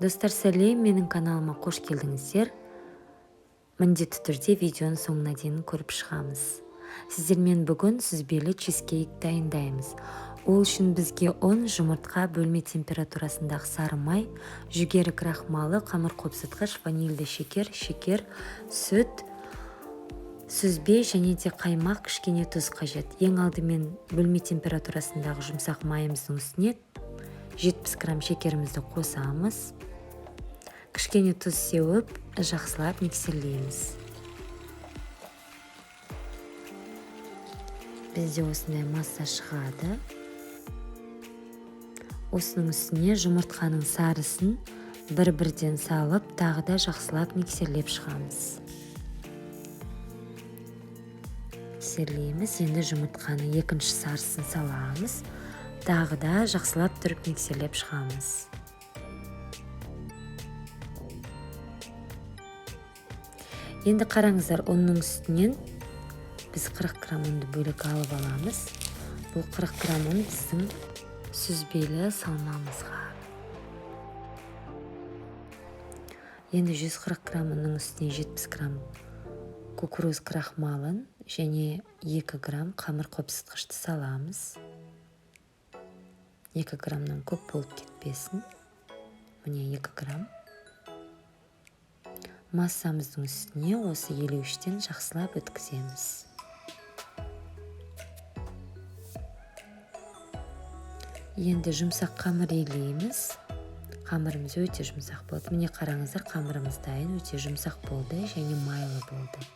Достар, сәлем, менің каналыма қош келдіңіздер. Міндетті түрде видеоның соңына дейін көріп шығамыз. Сіздермен бүгін сүзбелі чизкейк дайындаймыз. Ол үшін бізге ұн, жұмыртқа, бөлме температурасындағы сары май, жүгері крахмалы, қамыр қопсытқыш, ванильді шекер, шекер, сүт, сүзбе және де қаймақ, кішкене тұз қажет. Ең алдымен бөлме температурасындағы жұмсақ майымыздың үстіне 70 грамм шекерімізді қосамыз. Кішкене тұз сеуіп, жақсылап миксерлейміз. Бізде осындай масса шығады. Осының үстіне жұмыртқаның сарысын бір-бірден салып, тағы да жақсылап миксерлеп шығамыз. Миксерлейміз. Енді жұмыртқаның екінші сарысын саламыз. Тағы да жақсылап тұрып миксерлеп шығамыз. Енді қараңыздар, ұнның үстінен біз 40 грамм ұнды бөлек алып аламыз. Бұл 40 грамм ұн біздің сүзбелі салмамызға. Енді 140 грамм ұнның үстіне 70 грамм кукуруз крахмалын және 2 грамм қамыр қопсытқышты саламыз. 2 граммнан көп болып кетпесін. Міне 2 грамм. Массамыздың үстіне осы елеуіштен жақсылап өткіземіз. Енді жұмсақ қамыр елейміз. Қамырымыз өте жұмсақ болды. Міне қараңыздар, қамырымыз дайын, өте жұмсақ болды және майлы болды.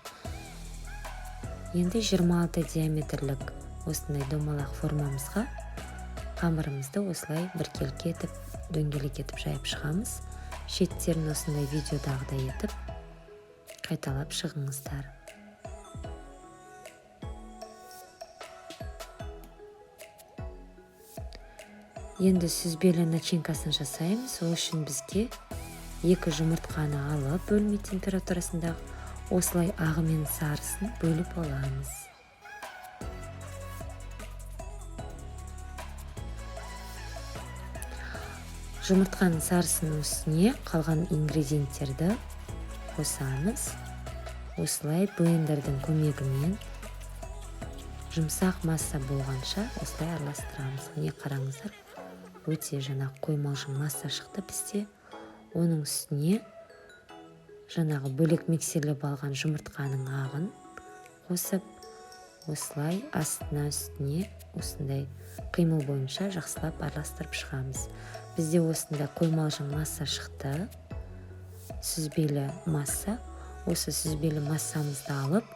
Енді 26 диаметрлік осындай домалақ формамызға қамырымызды осылай біркелкі етіп, дөңгелек етіп жайып шығамыз. Шеттерін осындай видеодағыдай етіп қайталап шығыңыздар. Енді сүзбелі начинкасын жасаймыз. Ол үшін бізге 2 жұмыртқаны алып, бөлме температурасындағы осылай ағы мен сарысын бөліп аламыз. Жұмыртқаның сарысының үстіне қалған ингредиенттерді қосамыз. Осылай блендердің көмегімен жұмсақ масса болғанша осылай араластырамыз. Міне қараңыздар, өте жаңағы қоймалжың масса шықты бізде. Оның үстіне жаңағы бөлек миксерлеп алған жұмыртқаның ағын қосып, осылай астына үстіне осындай қимыл бойынша жақсылап араластырып шығамыз. Бізде осындай қоймалжың масса шықты, сүзбелі масса. Осы сүзбелі массамызды алып,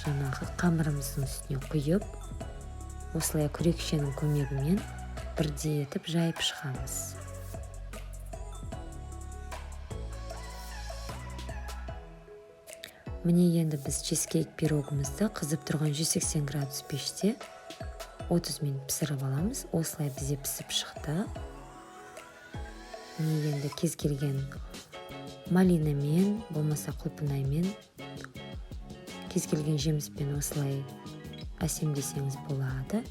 жаңағы қамырымыздың үстіне құйып, осылай күрекшенің көмегімен бірдей етіп жайып шығамыз. Міне енді біз чизкейк пирогымызды қызып тұрған 180 градус пеште 30 минут пісіріп аламыз. Осылай бізде пісіп шықты. Міне енді кез келген малинамен, болмаса құлпынаймен, кез келген жеміспен осылай әсемдесеңіз болады.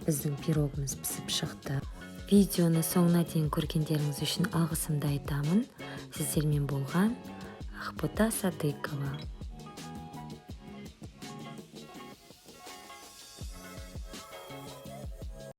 Біздің пирогымыз пісіп шықты. Видеоны соңына дейін көргендеріңіз үшін алғысымды айтамын. Сіздермен болған Ақбота Садыкова.